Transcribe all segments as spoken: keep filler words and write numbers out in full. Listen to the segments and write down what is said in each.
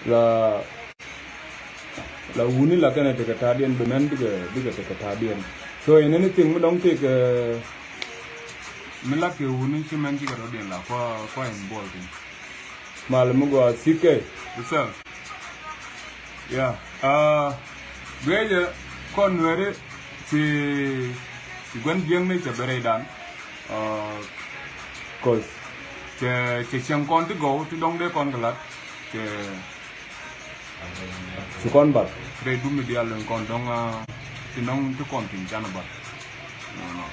la, la wuni la kɛnɛ tekɛ ta̱a̱diɛn, bi mɛn bikɛ, bikɛ tekɛ ta̱a̱diɛn. So in anything mi dɔ̱ŋ tekɛ, mi la kɛ wuni ci mɛn cikɛ rɔ̱diɛn la kua, kua involved in. Mal mi gɔaa C K. What's up? Yeah. Uh, guecɛ kɔn Nuɛri ci, ci gua̱n jiäkni cɛ ben rɛydan. Uh, cause cɛ, cɛ cieŋ kɔn ti gɔw ti dɔ̱ŋ dee kɔn kɛ lat. Cɛ, ci kɔn bath. Rɛy dumi diaal in kɔn dɔ̱ŋ, uh, ti nɔŋ ti kɔn tin canɛ bath. No, no.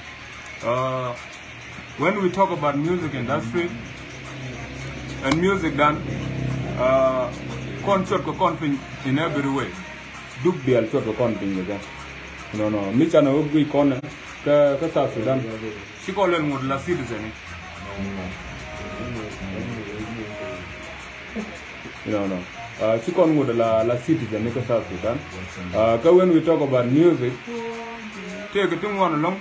Uh, when we talk about music industry and music dan, uh, kɔn cuɔt kɛ kɔn piny in every way. Duk diaal cuɔt kɛ kɔn piny kɛ jɛ. No, no. Mi canɛ wä guic kɔn kä, kä South Sudan. Ci kɔn lɛl ŋut la citizen. You know, no. Uh, ci kɔn ŋut la, la citizen ni kä South Sudan. Uh, kä when we talk about music, tëëkɛ ti ŋuan ɛlɔ̱ŋ,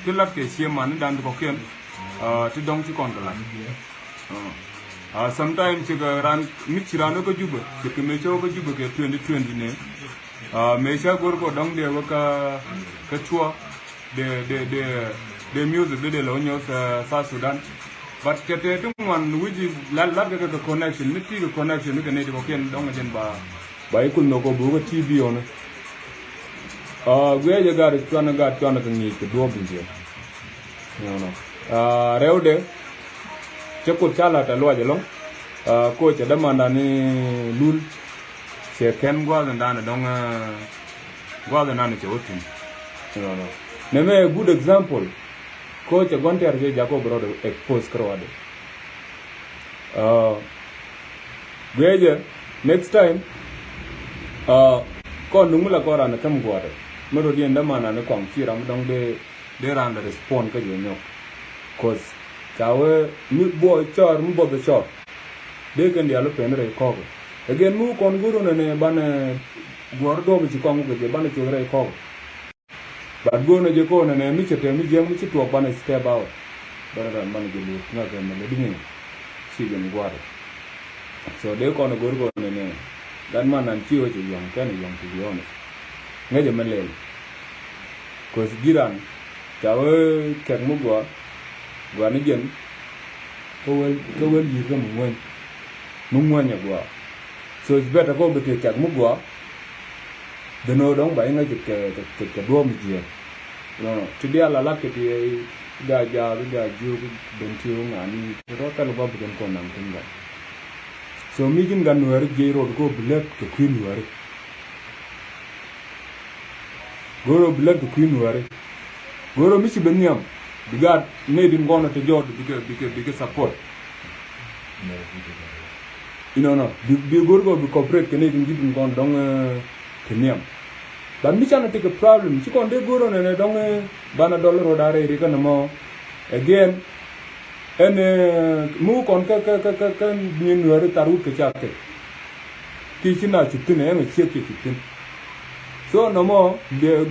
ti lat kɛ cie man ni dan ti kɔ̱kiɛn, uh, ti dɔ̱ŋ ci kɔn kɛ lat. Uh, uh, sometimes cikɛ ran, mi ci ran wä kä Jubɛ, cikɛ mëë cä wä kä Jubɛ kɛ twenty twenty ni. Uh, mëë cä go̱r kɔ dɔ̱ŋ dee wä kä, kä Cuɔ. The, the, the, the music dee, dee lɛ wä nyuɔth, uh, South Sudan. But kɛ tëë ti ŋuan, which is la, la kɛ, kɛ connection, mi ti kɛ connection mi kɛ nɛy ti kɔ̱kiɛn dɔ̱ŋ jɛn ba, ba ikul nhök kɔ buk kä T V ɔni. Uh, guiɛ jɛ gat cuan, gat cuan kɛ ŋi̱i̱c kɛ duɔ̱ɔ̱p in jɛ. You know. Uh, rɛwdɛ cɛ kut ca la̱t a luac ɛlɔ̱ŋ. Uh, ko cɛ dämandan ni Lul. Cɛ kɛn gua̱a̱th in dan dɔ̱ŋ, uh, gua̱a̱th in dan cɛ wä tuny. You know. Nɛmɛ a good example. Ko cɛ gua̱n tɛr cɛ jak kɔ bi rɔɔdɛ expose kärɔadɛ. Uh, guiɛ jɛ next time, uh, kɔn duŋ mi la kɔn ran käm gua̱a̱dɛ. Mi rot yɛn dämandan ni kɔaŋ ci ram mi dɔ̱ŋ dee, dee ran dɛ respond kä jɛ nyɔk. Cause ca wee mi buɔth cɔr, mi buɔth cɔr. Dee kɛn diaal wä pen rɛy kɔk. Again mi wä kɔn go̱r wä nɛnɛ banɛ guɔ̱r duɔ̱ɔ̱p ci kɔaŋ wä kɛ jɛ banɛ cuɔth rɛy kɔk. But go̱o̱nɛ jɛ ko̱o̱nɛ nɛ mi cɛ tɛm mi jiäk mi ci tuɔɔk banɛ step out. Banɛ ran banɛ jɛ luth ŋa̱th ɛmɛ lɛ diŋɛ. Ci jɛ mi gua̱a̱rɛ. So dee kɔn ɛ go̱r ko̱o̱nɛ nɛ. Gat man nan ci wä cɛ yɔ̱ŋ kɛn yɔ̱ŋ, to be honest. Ŋäcɛ mɛ lɛl. Cause ji̱ ran ca wee kɛk mi gɔaa. Gɔaa ni jɛn. Kä wel, kä wel yi̱i̱r kä mi ŋuäny. Mi ŋuäny ɛ gɔaa. So it's better kɔ bi tëë kɛk mi gɔaa. Dhen ɣöö dɔ̱ŋ ba iŋä kɛ, kɛ, kɛ, kɛ duɔ̱ɔ̱p mi jiɛɛr. Nɔnɔ ti diaal a lat kɛ ti gaa jaak, gaa jiök, ben ti ɣöö ŋa̱ni ti rɔ thɛl ɣöö ba bi kɛn kɔn naŋ tin gat. So mi ji̱n gat nuääri jiɛc rot kɛ ɣöö bi lät kɛ kui̱ nuääri. Go̱o̱r ɣöö bi lät kɛ kui̱ nuääri. Go̱o̱r ɣöö mi ci ben nhiam bi gaat nɛy tin kɔn te jɔɔt bikɛ, bikɛ, bikɛ support. Inɔnɔ bi, bi go̱o̱r kɛ bi cooperate kɛ nɛy tin ji̱ tin kɔn dɔ̱ŋ, eh, te nhiam. But mi canɛ tekɛ problem ci kɔn dee go̱o̱r ɣän ɛn ɛ dɔ̱ŋ, eh, banɛ dɔl rot a rɛy ri kɛn ɛmɔ. Again, ɛn, eh, mi wä kɔn kä, kä, kä, kä, kä nyin nuääri thar wut kɛ ca kɛ. Ki ci na cuk thi̱n, ɛn ɛ ciek kiɛ cuk thi̱n. So nɔmɔ,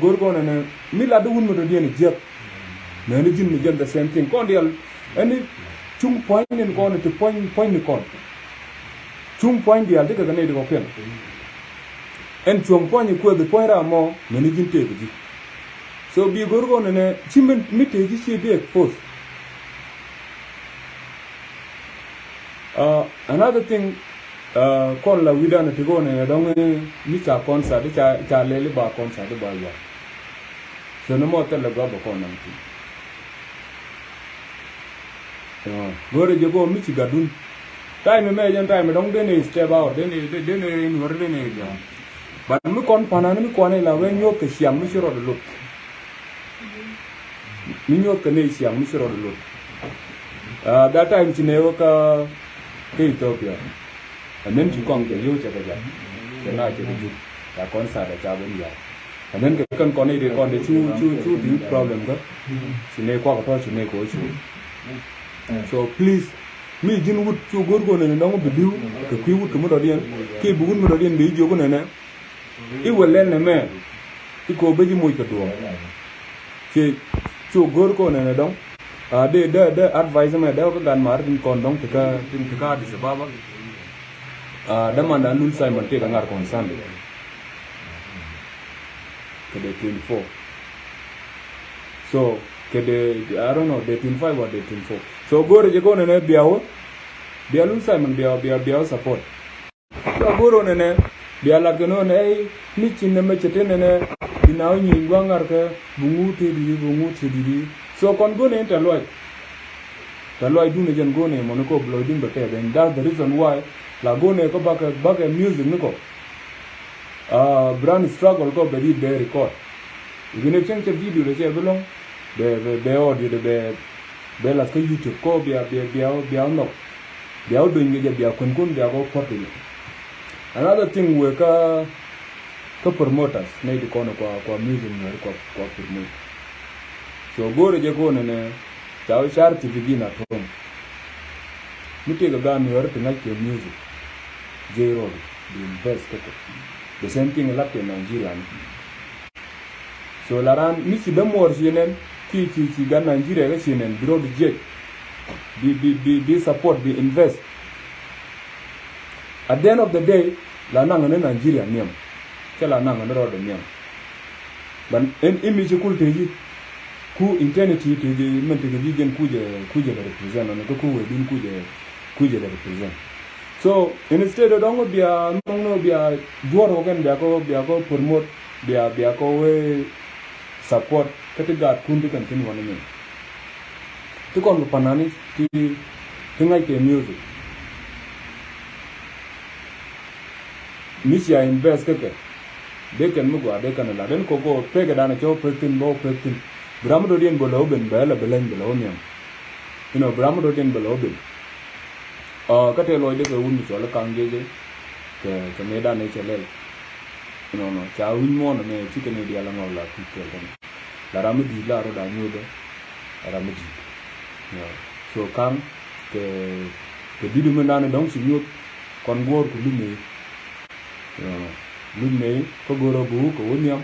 go̱o̱r kɔn ɛn ɛ mi lat di wut mi dɔ̱diɛn jiäk. Nɛni ji̱n mi jɛn the same thing. Kɔn diaal ɛn cuŋ puɔ̱ny ni kɔn ti puɔ̱ny, puɔ̱ny ni kɔn. Cuŋ puɔ̱ny diaal ti kɛ kɛ nɛy ti kɔ̱kiɛn. Ɛn cuɔ̱ŋ puɔ̱ny kuäth puɔ̱ny ram mɔ nɛni ji̱n tëëk ji̱. So bi go̱r kɔn nɛnɛ ci min mi tëëk ji̱ ci bi expose. Uh, another thing, uh, kɔn la wi̱dan ti kɔn nɛnɛ dɔŋ, eh, mi ca concert, ca, ca lɛli ba concert ba yɔr. So ni mɔ thilɛ gɔaa bɛ kɔn naŋ ti. Go̱rɛ jɛ bä mi ci gatdun. Time mɛ jɛn time dɔŋ den ɛ step out, den ɛ, den ɛ in wär den ɛ jam. But mi kɔn panan mi kɔn ila wee nyuɔth kɛ ciaŋ mi ci rɔɔd lot. Mi nyuɔth kɛ nɛy ciaŋ mi ci rɔɔd lot. Ah, that time ci nɛ wä kä, kä Ethiopia. And then ci kɔŋ kɛ yio̱w cɛ kɛ jam. Cɛ na cɛ kɛ juk. Ca kɔn sad ca ben yar. And then kɛ kɛn kɔn i̱ ri kɔn de cu, cu, cu di problem kä. Ci nɛ kuak tɔ ci nɛ kɛ wä cu. So please, mi ji̱n wut cu go̱r go̱r nɛnɛ dɔ̱ŋ bi li̱w kɛ kui̱ wut kɛ mi dɔ̱diɛn. Kiɛ bi wut mi dɔ̱diɛn bi jiök nɛnɛ. I̱ wä lɛl nɛmɛ. I̱ kɛ wä ben ji̱ moc kɛ duɔ̱ɔ̱m. Ci cu go̱r go̱r nɛnɛ dɔ̱ŋ. A dee, dee, dee advice mɛ dee wä kä gan mar tin kɔn dɔ̱ŋ ti kä, tin ti kä Addis Ababa. Ah, dämandan Lul Simon tëëkɛ ŋa̱r kɔn Sunday. Kɛ dee twenty four. So kɛ dee, I don't know, dee twenty five or dee twenty four. So go̱o̱rɛ jɛ go̱o̱nɛ nɛ bia wä, bia Lul Simon bia, bia, bia wä support. Cua go̱r ɣän ɛnɛ bia lat kɛ nöön ɛ, ni ci nɛmɛ cɛ te nɛnɛ, bi na wä nyieny gua̱a̱ŋ ŋa̱rkɛ, bi ŋut te di̱t, bi ŋut te di̱t. So kɔn go̱n in tɛ luɔc, tɛ luɔcdun ɛ jɛn go̱n in mɔni kɔ bi lɔcdun bɛ tɛth. And that's the reason why la go̱n in kɔ bakɛ, bakɛ music ni kɔ. Ah, bi ran struggle kɔ bɛ dit bɛ record. I̱ bi ni cieŋ cɛ video dɛ cɛ bi lɔŋ bɛ, bɛ, bɛ audio dɛ bɛ, bɛ lath kä YouTube kɔ bia, bia, bia, bia nhɔk. Bia wä dony kɛ jɛ, bia kun kun, bia kɔ pɔt kɛ jɛ. Another thing wëë kä, kä promoters nɛy ti kɔn kua, kua music nuɛɛri kua, kua promote. So go̱o̱rɛ jɛ ko̱n ɛnɛ ca wä charity begin at home. Mi tëëkɛ gaat nuɛɛri ti ŋa̱c kɛ music, jɛ rɔɔd bi invest kä kɛ. The same thing lat kɛ Nigeria ni. So la ran mi ci dämuɔɔr ci nɛn, ci, ci, ci gat Nigeria kä ci nɛn bi rɔɔd jiɛc, bi, bi, bi, bi support, bi invest. At the end of the day la naŋ ni Nigeria nhiam, cɛ la naŋ ni rɔɔd nhiam. But in image kul te ji̱ ku intensity te ji̱ mɛn te ji̱ jɛn ku jɛ, ku jɛ lɛ represent, ɔnɔ kä ku wee din ku jɛ, ku jɛ lɛ represent. So instead of dɔŋ bia nɔŋ nɔ bia juɔr wä kɛn bia kɔ, bia kɔ promote, bia, bia kɔ wee support kä ti gaatkun ti kɛn tin wä ni min. Ti kɔn kɛ panani ti, ti ŋa̱c kɛ music. Mi cia invest kä kɛ dee kɛn mi gɔaa dee kɛn lat den kɔ kɔ pek kɛ dan cɛ wä pek thin bä wä pek thin. Bi ram mi dɔ̱diɛn bä lɛ wä ben bɛ lɛ bi leny bɛ lɛ wä nhiam. Inɔ bi ram mi dɔ̱diɛn bä lɛ wä ben. Kä tëë lɔcdɛ kɛ wun mi cɔl i̱ kaŋ jecɛ kɛ, kɛ mëëdan ëë cɛ lɛl. Inɔnɔ ca wi̱ny muɔ̱ɔ̱n ɛmɛ cikɛ ni diaal ɛŋɔl la pi̱i̱t kɛɛl kɛn. La ram mi di̱i̱t la rɔ da̱a̱ nyuuthä. La ram mi di̱i̱t. So kaŋ kɛ, kɛ di̱t mi nani dɔ̱ŋ ci nyuuth kɔn guɔ̱ɔ̱r ku lum mëë. Lum mëë kä go̱rä guuk kɛ wä nhiam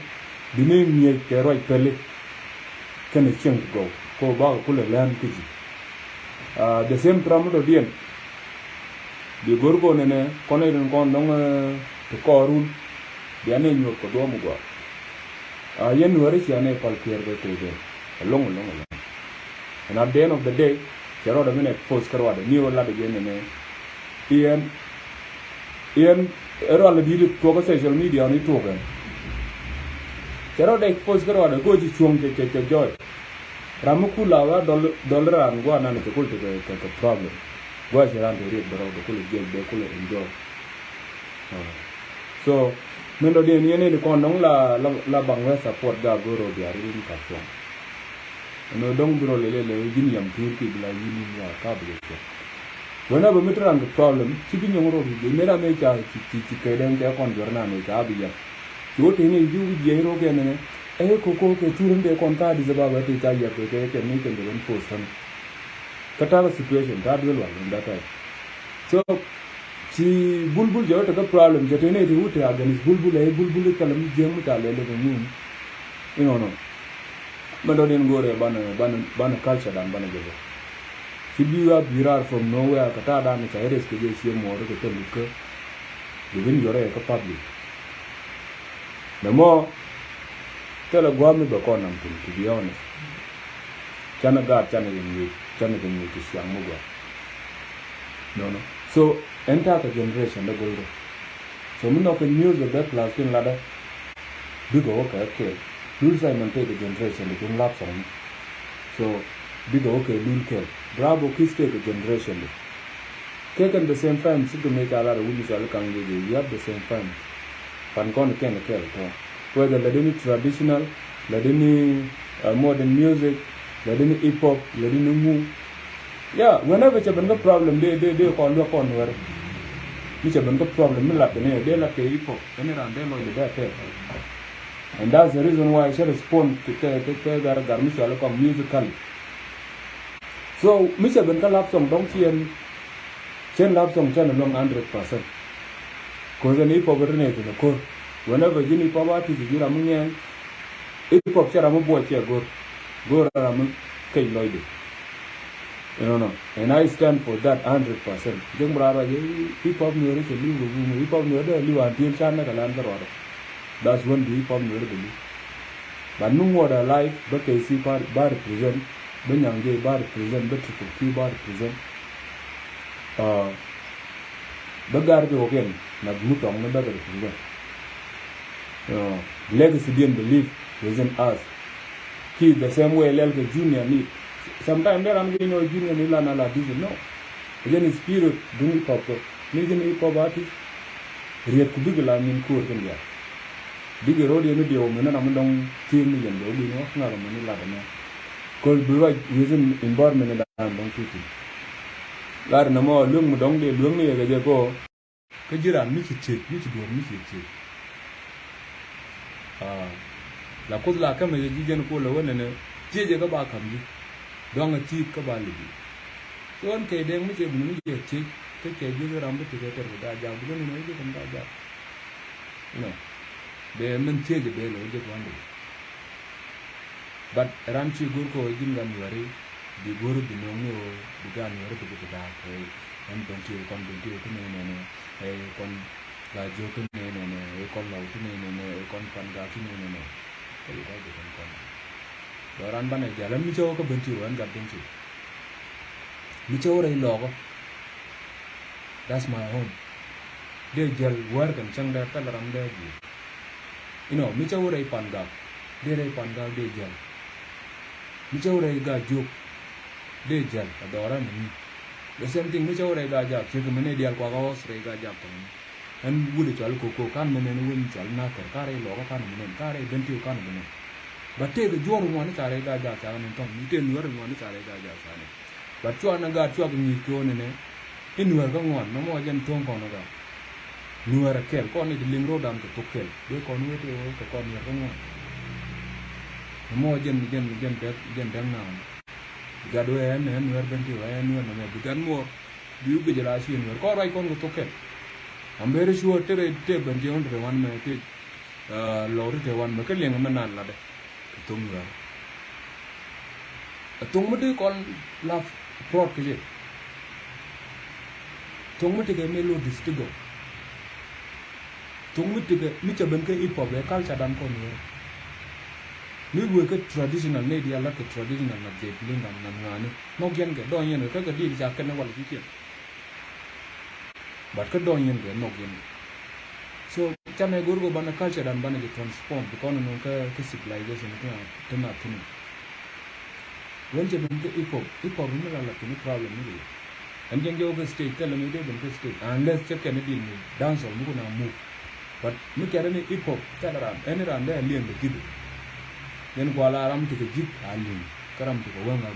bi ni ŋi̱eec kɛ ruac pɛli. Kɛnɛ cieŋ ti gɔw kɛ wä bakɛ kulɛ lɛn kä ji̱. The same ram mi dɔ̱diɛn. Bi go̱r kɔn nɛnɛ kɔn irin kɔn dɔŋ ti kɔɔrun. Bia nɛ nyuɔth kɛ duɔ̱ɔ̱m gɔaa. Yɛn nuääri cia nɛ pal piɛɛr bɛ tëëkɛ ɛlɔ̱ŋ ɛlɔ̱ŋ ɛlɔ̱ŋ. And at the end of the day cɛ rɔɔdɛ min expose kä ruadɛ ni wä lat jɛ nɛnɛ. Iɛn, iɛn ɛ rual di̱t tuɔkä social media ni tuɔkɛ. Cɛ rɔɔdɛ expose kä ruadɛ go̱o̱ ci cuɔ̱ŋ cɛ, cɛ, cɛ jɔɔc. Ram mi kul la wa dɔl, dɔl ran guanan cɛ kul ti kɛ, kɛ, kɛ problem. Gua̱a̱ ci ran ti riet bɛ rɔɔdɛ kul jiɛc bɛ kul enjoy. So min dɔ̱diɛn yɛn in kɔn dɔ̱ŋ la, la, la baŋ wee support ga go̱o̱r rɔ biar in ka cuɔ̱ŋ. Ɛn ɣöö dɔ̱ŋ bi rɔ lɛl lɛl ji̱n yam tuur ki bi la yi̱n in ya ka bi jɛ cuɔ̱ŋ. Whenever mi te ran kɛ problem ci bi nyɔŋ rɔ bi bi mi ran mëë ca ci, ci, ci kɛ dɛn kɛ kɔn jɔr nan mëë ca bi yam. Ci wä tëë ni ji̱ wi̱c jiɛc rɔ kɛ nɛnɛ. Ɛ ko ko kɛ tuur in dee kɔn ka di zɛ ba bɛ tëë ca yɛp kɛ kɛ kɛ mi kɛ dee wän post tän. Kä ta̱a̱ kɛ situation ta̱a̱ duel wal in that time. So ci bulbul jɛ wä tekɛ problem jɛ tëë nɛy ti wut te against bulbul ɛ bulbul i̱ thɛlɛ mi jiäŋ mi ca lɛl ikɛ ŋun. Inɔnɔ. Mɛ dɔ̱diɛn go̱o̱rɛ banɛ, banɛ, banɛ culture dan banɛ jɛ bä. Ci bi wa bi raar from nowhere kɛ ta̱a̱ dan ca i̱ res kɛ jɛ cie muɔɔr kɛ thɛl ikä. Bi bin yɔrɛ kɛ public. Nɛ mɔ thilɛ gua̱a̱th mi bɛ kɔn nam thi̱n, to be honest. Canɛ gaat canɛ kɛ ŋi̱i̱c, canɛ kɛ ŋi̱i̱c kɛ ciaŋ mi gua̱a̱th. Nɔnɔ. So ɛn ta̱a̱ kɛ generation dä go̱ldä. So mi nhɔk kɛ news bɛ plus tin latdä. Bikɛ wä kɛ kɛɛl. Lul Simon tëë kɛ generation dä duŋ lap sɔŋ mi. So bikɛ wä kɛ lul kɛɛl. Bravo Kiss tëë kɛ generation dä. Kɛ kɛn the same fans ci kɛ mëë ca lar a wun mi cɔal i̱ kaŋ jɛ jɛ, we have the same fans. Pan kɔn kɛn kɛɛl tɔ. Whether lɛ dini traditional, lɛ dini, uh, modern music, lɛ dini hip hop, lɛ dini ŋu. Yeah, whenever cɛ ben kä problem dee, dee, dee kɔn luäk kɔn nuɛri. Mi cɛ ben kä problem mi lat kɛ ni dee lat kɛ hip hop. Kɛ ni ran dee lɔc dee dee pɛl. And that's the reason why cɛ respond kɛ, kɛ, kɛ, kɛ gar, gar mi cɔal i̱ kɔŋ musically. So mi cɛ ben kä lap song dɔŋ ci ɛn, cɛn lap song cɛn ɛlɔŋ hundred percent. Cause ɛn hip hop ri nɛ thin ɛ ko̱r. Whenever ji̱n hip hop artist ji̱ ram mi ŋɛɛny, hip hop cɛ ram mi buɔc cɛ go̱r. Go̱r ram mi kec lɔcdɛ. You know, and I stand for that hundred percent. Jek mi raar ruac hip hop Nuɛri cɛ li̱w kɛ guŋ, hip hop Nuɛri dee li̱w until can nɛ kɛ lan kä ruaadɛ. That's when bi hip hop Nuɛri bi li̱w. But mi ŋuɔt alive bä K C ba represent, bä Nyaŋ Jay ba represent, bä Triple Q ba represent. Uh, bä Gar Jɛ Wokɛn na Mutɔŋ ni bä represent. Uh, legacy diɛn believe within us. Ki the same way lɛl kɛ junior ni. Sometimes dee ram kɛ nyɔ junior ni la na la disi no. Jɛn spirit dun hip hop kɛ. Ni jɛn hip hop artist. Riet ku bikɛ la min kuɔr kɛn ya. Bikɛ road yɛ mi diɛw mi na ram dɔŋ team ni jɛn dɔŋ bi ni wä ŋa ram ni la dɔŋ. Cause bi ruac within environment ni dan dɔŋ tuti. La dɔŋ mɔ lueŋ mi dɔŋ dee lueŋ ni yɛ kɛ jɛ kɔ. Kä ji̱ raan mi ci thiec, mi ci duɔ̱ɔ̱r, mi ci thiec. Ah, la Kuoth la kämɛ jɛ ji̱ jɛn kuɔlɛ wä nɛnɛ, thiecɛ kä ba ka̱m ji̱. Dɔ̱ŋ a thiec kä ba lip ji̱. So ɛn kɛ dɛŋ mi cɛ guni mi cɛ thiec, kä cɛ ji̱ kä ram bi tekɛ tɛr kɛ gaa jak, bi kä nɛnɛ ji̱ kɛn gaa jak. You know, bɛ min thiecɛ bɛ lɛ wä ji̱ kuan dee. But ran ci go̱r kɔ ji̱n gan yuari, bi go̱r bi nöŋ ni ɣöö bi gan yuari bi bi da̱a̱k, ɛ, ɛn Bentiu kɔn Bentiu ti nɛy nɛnɛ, ɛ, kɔn Gaa Jiök ti nɛy nɛnɛ, ɛ, kɔn Lɔw ti nɛy nɛnɛ, ɛ, kɔn Pan Gak ti nɛy nɛnɛ. Kɛ bi kɔn bi kɔn kɔn. Dɔ̱ran banɛ jal ɛn mi cä wä kä Bentiu ɛn gat Bentiu. Mi cä wä rɛy Lɔɔkä. That's my home. Dee jäl wäär kɛn cäŋ dee thil ram dee ji̱. Inɔ, mi cä wä rɛy Pan Gak, dee rɛy Pan Gak dee jäl. Mi cä wä rɛy Gaa Jiök, dee jäl, a dhɔra ni mi. The same thing, mi cä wä rɛy Gaa Jak, ciek mi ni dial kuak a ɣɔs rɛy Gaa Jak tɔŋ. Ɛn wut cɔal Koko, kan mi nɛn wun cɔal Nathɛr, kan rɛy Lɔɔkä kan mi nɛn, kan rɛy Bentiu kan mi nɛn. Ba tëëk juɔr ŋuan ca rɛy Gaa Jak ca ni tɔŋ, mi tëëk nuɛr ŋuan ca rɛy Gaa Jak ca ni. But cua ni gaat cua kɛ ŋi̱i̱c kɛ ɣöö nɛnɛ i̱ nuäär kä ŋuan nɔmɔ jɛn thuɔ̱ŋ kɔn ɛ gat. Nuäär ɛ kɛl kɔn i̱ ti liŋ ro̱o̱dan kɛ thok kɛl dee kɔn wee ti ɣöö kɛ kɔn nuäär kä ŋuan. Nɔmɔ jɛn jɛn jɛn dɛk jɛn dɛk naaŋ. Bi gat wee ɛn ɛn nuäär ben ti wee ɛn nuäär nɔmɔ bi gat muɔɔr. Bi wee guic la ci nuäär kɔn ruac kɔn kɛ thok kɛl. I'm very sure ti rɛy tëë ben ti ɣän ti rɛy wan mɛ ti. Lɔɔri te wan mɛ kä liɛŋ mɛ naan latdɛ kɛ thoŋ Nuäär. Ɛ thoŋ mi dee kɔn lap prɔt kɛ jɛ. Thoŋ mi tekɛ melodies ti gɔw. Thoŋ mi tekɛ mi cɛ ben kä hip hop ɛ culture dan kɔn Nuäär. Mi wee kä traditional ni diaal lat kɛ traditional na jɛ bilingan na ŋaani. Nhɔk yɛn kɛ dɔɔny yɛn kɛ kä kɛ diil ca kɛn ni wal ci ciɛn. But kä dɔɔny yɛn kɛ nhɔk yɛn kɛ. So canɛ go̱r kɛ banɛ culture dan banɛ jɛ transform bi kɔn nɔŋ kä kä civilization ti na ti na tini. Wen jɛ ben kä hip hop, hip hop mi la la tini problem mi kɛ. Ɛn jɛn jɛ wä kä stage thilɛ mi dee ben kä stage unless cɛ kɛn dil mi dancehall mi kuna move. But mi kɛn ni hip hop thilɛ ran ɛn ran dee liɛn kɛ gidi. Yɛn kuala ram ti kɛ jik a liɛn kä ram ti kɛ wɛŋ a